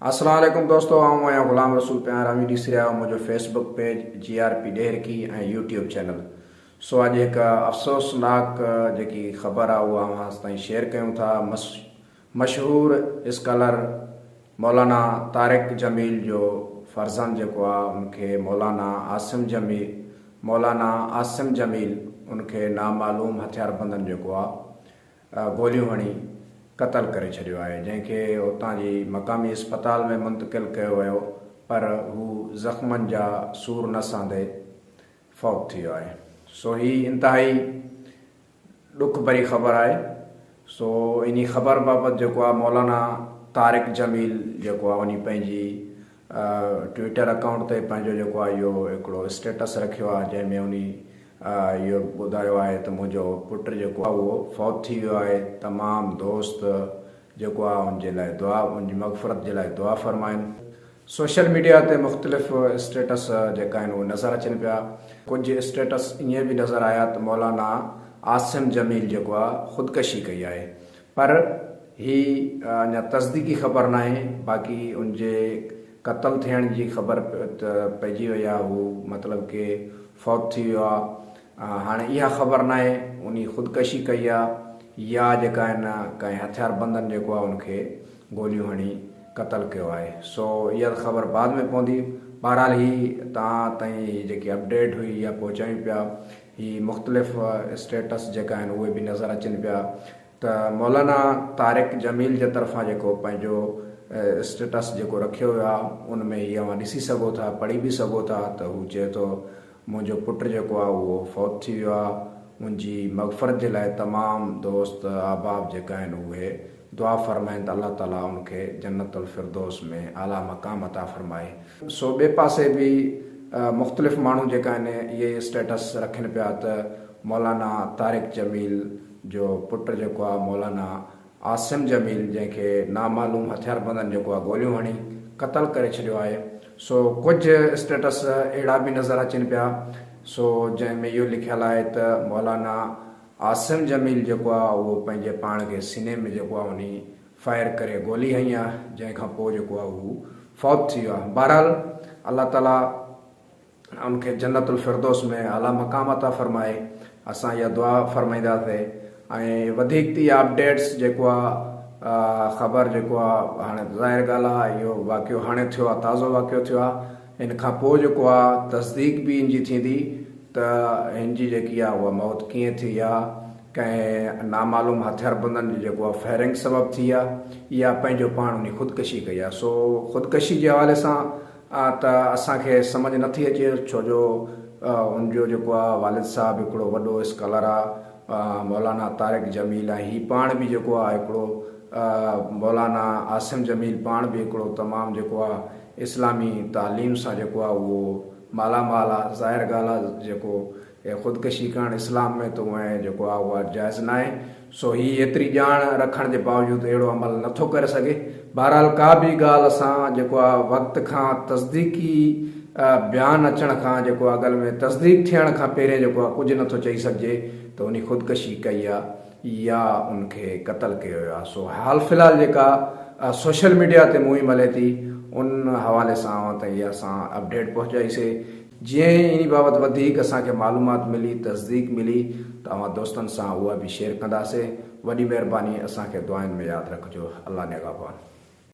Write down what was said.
اسلام عليڪم دوستو آئون آهيان غلام رسول پيار اوهين ڏسي رهيا آهيو منهنجو Facebook page G R P Daharki ۽ YouTube channel سو اڄ هڪ افسوسناڪ جيڪي خبر آهي اها اوهان تائين شيئر ڪيون ٿا مشهور اسڪالر مولانا طارق جميل جو فرزند جيڪو آهي ان کي مولانا عاصم جميل مولانا عاصم جميل ان کي نامعلوم هٿياربندن جيڪو آهي گوليون هڻي قتل ڪري ڇڏيو آهي، جنهن کي اتان جي مقامي اسپتال ۾ منتقل ڪيو ويو پر هو زخمن جا سور نه سهندي فوت ٿي ويو آهي. سو هي انتهائي ڏک ڀري خبر آهي. سو انهي خبر بابت جيڪو آهي مولانا طارق جميل جيڪو آهي انهي پنهنجي ٽوئيٽر اڪائونٽ تي پنهنجو جيڪو آهي اهو هڪڙو اسٽيٽس رکيو آهي جنهن ۾ انهي اهو ٻڌايو آهي ته منهنجو پٽ جيڪو آهي اهو فوت ٿي ويو آهي تمام دوست جيڪو آهي ان جي لاء دعا ان جي مغفرت جي لاء دعا فرمائن. سوشل ميڊيا تي مختلف اسٽيٽس جيڪا آهن اهي نظر اچن پيا ڪجهه اسٽيٽس ائين به نظر آيا ته مولانا عاصم جميل جيڪو آهي خودڪشي ڪئي آهي پر هي اڃا تصديقي خبر ناهي، باقي ان جي قتل ٿيڻ جي خبر ته پئجي وئي آهي، هو مطلب ڪي فوت ٿي ويو آهي، هاڻي اها خبر ناهي انهي خودڪشي ڪئي آهي يا جيڪا هن ڪنهن هٿياربندن جيڪو آهي ان کي گوليون هڻي قتل ڪيو آهي، سو اها ته خبر بعد ۾ پوندي، بهرحال هي توهان تائين هي جيڪي اپڊيٽ هئي اها پهچايون پيا، هي مختلف اسٽيٽس جيڪا آهن اهي به نظر اچن پيا ته مولانا طارق جميل جي طرفان جيڪو پنهنجو اسٽيٽس جيڪو رکيو ويو آهي ان ۾ هي اوهان ڏسي سگهو ٿا پڙهي به سگهو ٿا ته هو چئي ٿو منهنجو پٽ جيڪو آهي اهو فوت ٿي ويو آهي ان جي مغفرت جي لاء تمام دوست احباب جيڪا آهن اهي دعا فرمائن ته الله تعالي ان کي جنت الفردوس ۾ اعليٰ مقام عطا فرمائي. سو ٻئي پاسي به مختلف ماڻهو جيڪا آهن اهي اسٽيٽس رکن پيا ته مولانا طارق جميل جو پٽ جيڪو آهي مولانا عاصم جميل جنهن کي نامعلوم هٿياربندن جيڪو آهي گوليون هڻي قتل ڪري ڇڏيو آهي سو ڪجهه اسٽيٽس اهڙا به نظر اچن پيا سو جنهن ۾ اهو لکيل آهي ته مولانا عاصم جميل جيڪو آ اهو پنهنجي پاڻ کي سيني ۾ جيڪو آ انهي فائر ڪري گولي هنئي آ جنهن کان پوء جيڪو آ هو فوت ٿي ويو آ بهرحال الله تعالي ان کي جنت الفردوس ۾ اعليٰ مقام عطا فرمائي اسان اها دعا فرمائينداسي ۽ وڌيڪ ته اها اپڊيٽس جيڪو آ خبر جيڪو آ هاڻي ظاهر ڳالهه آ اهو واقعو هاڻي ٿيو آ تازو واقعو ٿيو آ ان کان پوء جيڪو آ تصديق به ان جي ٿيندي ته هن جي جيڪي آ اها موت ڪيئن ٿي آ، ڪنهن نامعلوم هٿياربندن جي جيڪو آ فائرنگ سبب ٿي آ يا پنهنجو پاڻ انهي خودڪشي ڪئي آ. سو خودڪشي جي حوالي سان ته اسان کي سمجهه نه ٿي اچي ڇو جو ان جو جيڪو آ والد صاحب هڪڙو وڏو اسڪالر آ مولانا طارق جميل ۽ هي پاڻ به جيڪو آ هڪڙو مولانا عاصم جميل پاڻ به هڪڙو تمام جيڪو آ اسلامي تعليم سان جيڪو آ اهو مالا مال آ ظاهر ڳالهه آ جيڪو خودڪشي ڪرڻ اسلام ۾ ته هونئن جيڪو آ اها جائز ناهي سو هي ايتري ڄاڻ رکڻ جي باوجود اهڙو عمل نه ٿو ڪري سگهي بهرحال ڪا به ڳالهه اسان جيڪو آ وقت کان تصديقي بيان اچڻ کان جيڪو آ ڳل ۾ تصديق ٿيڻ کان پهرين جيڪو آ ڪجهه نه ٿو چئي سگهجي ته انهي خودڪشي ڪئي آ يا ان کي قتل ڪيو ويو آهي سو حال في الحال جيڪا سوشل ميڊيا تي مهم هلي ٿي ان حوالي سان اوهان تائين اها اسان اپڊيٽ پهچائي سي جيئن ئي انهي بابت وڌيڪ اسان کي معلومات ملي تصديق ملي ته اوهان دوستن سان اها به شيئر ڪنداسي وڏي مهرباني اسان کي دعائن ۾ ياد رکجو الله نگهبان.